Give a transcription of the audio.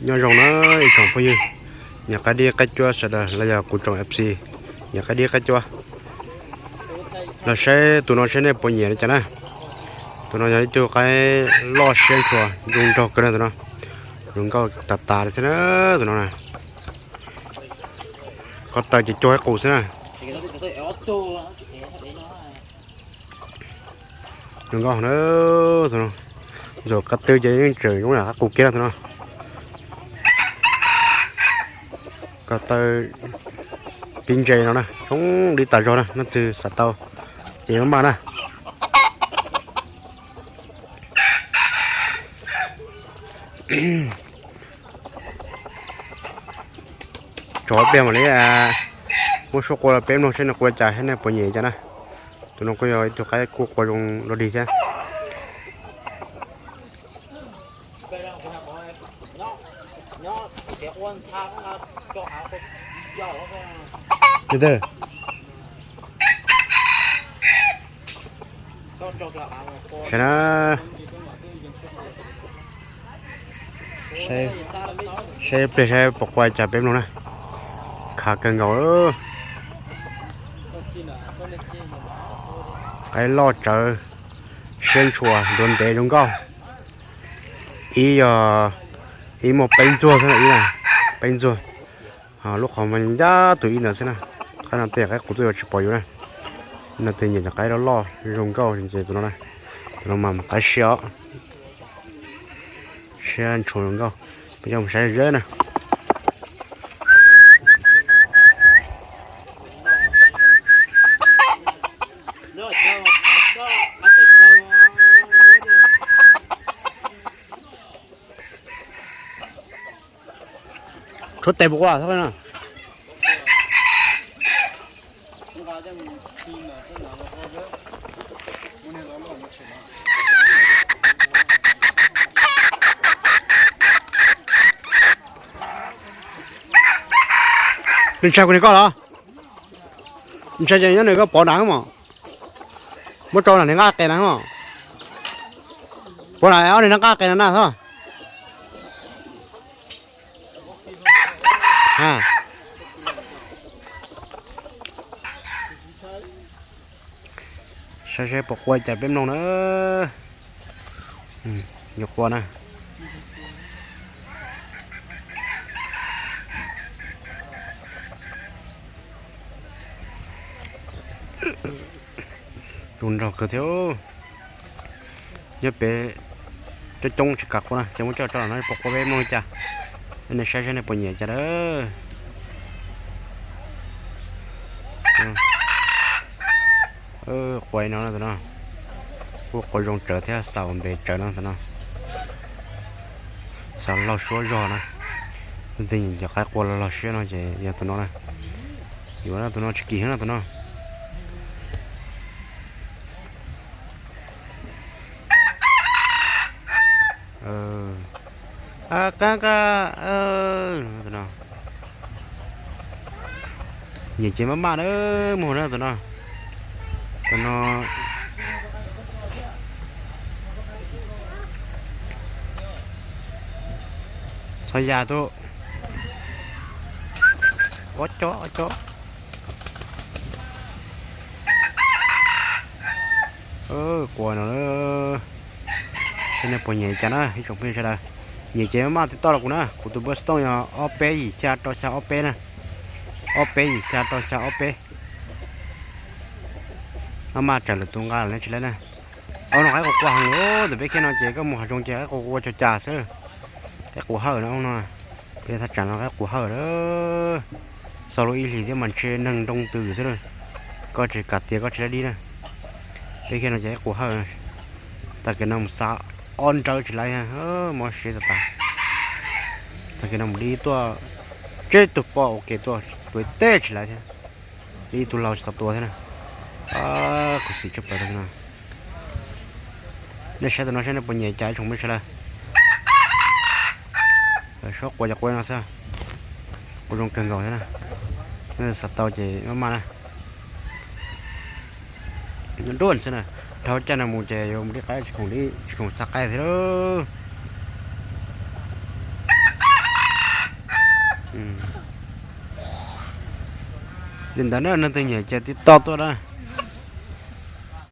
Nyob zoo na ib tsoom phooj ywg, niam qaib dib qaib cuab sawv daws los yog kuv tsoom F C, niam qaib dib qaib cuab, los saib tus no saib nej puas nyiam li cas na. Tus no yog ib tug qaib loj siab ntshua zoo nraug kawg na tus no. Zoo nkauj tas tas li thiab na tus no na. Ko taw ces cuag ib qus xwb na. Zoo nkauj na tus no. Ntxuam ko tw ces yeej tseem zoo yam qub kiag na tus no. Ko taw pib ntse no na, zoo li tas zog na, leej twg xav tau ces maj maj na. Tso pliag mam li muab suab qua rau peb mloog saib nws qua cas thiab nej puas nyiam cas na. Tus no kuj yog ib tug qaib kuj qua zoo dog dig thiab. Saib na, saib pliag saib puas qua cas peb mloog na. Khav kawg nkaus. Qaib loj tsawv, siab ntshua, ntuav ntev zoo nkauj. Ib yog ib muaj peb ntxuag xwb na, ib na peb ntxuag. Lub qhov mas ncaj tus ib ntawd xwb na. Qaib no tej qaib qus tuaj yuav tsis pom yus na. No tus nyiam cov qaib loj loj zoo nkauj ces tus no na. Tus no mas qaib siab os, siab ntshua zoo nkauj. Peb coj mus saib zeb na. Tshuav tes puas qua no. Nws ntshai kuv niag koj los? Ntshai ces nyob nws koj pov nrad mos. Muab rau nram niag nqaj qe na mos. Pov nrad ob niag nqaj qe na na xwb. Saib seb puas qua cas peb mloog na. Yuav qua na. Zoo nraug kawg thiab. Nyob pem coob coob tsis kam qua na, ces muab coj tso los no puas qua peb mloog li cas. Nej saib saib nej puas nyiam cas lawm. Qua no na tus no. Kuj qua zoo tsawv thiab xaus ntev tsawv no tus no. Xav laug suab zog na. Leej twg nyiam cov qaib qua laug laug siab no ces yog tus no na. Yuav tus no tsis kim thiab no tus no. Qab qab, nyiam ces maj maj na, muag na tus no. Tus no txhua yam tus. Ob co, ob co. Qua no, saib nej puas nyiam cas na ib tsoom phooj ywg sawv daws. Nyiam ces maj maj tij toj rau kuv na, kuv tus npawb xov tooj yog ob peb yim xya rau xya ob peb na. Ob peb yim xya rau xya ob peb. Maj maj tsawm lwm tus nqa lawm ne tsis lawm na. Ob no qaib qus qua heev lawm, ntawm peb kiag no ces koj mus hav zoov ces qaib qus qua cog cas xwb. Qaib qus hawj no no. Peb thaj tsam no qaib qus hawj lawm. Xaus lub ib hlis thiab mas ntshe neeg nroo twm xwb. Koj tsis kam tias koj tsis laib dib na. Peb kiag no ces qaib qus hawj. Tag kis no mus xa ob nrawb tsis laib, mob siab tas tas. Tag kis no mus dib tuaj tseb tug poj ua ke tuaj, tus teb tsis laib thiab. Dib ib tug laus tsis tau tua thiab na. Khuv xim tshaj plaws tag kis no. Nej saib tus no saib nej puas nyiam cas ib tsoom phooj ywg sawv daws. Suab qua cov qua no xwb. Qua zoo kawg nkaus thiab na. Nej xav tau ces maj maj na. Nruab xwb na, dhau caij no mus ces yuav mus dib qaib tsis khoom dib tsis khoom xa qaib thiab lauj. Li ntawd na, leej twg nyiam ces tij toj tuaj na.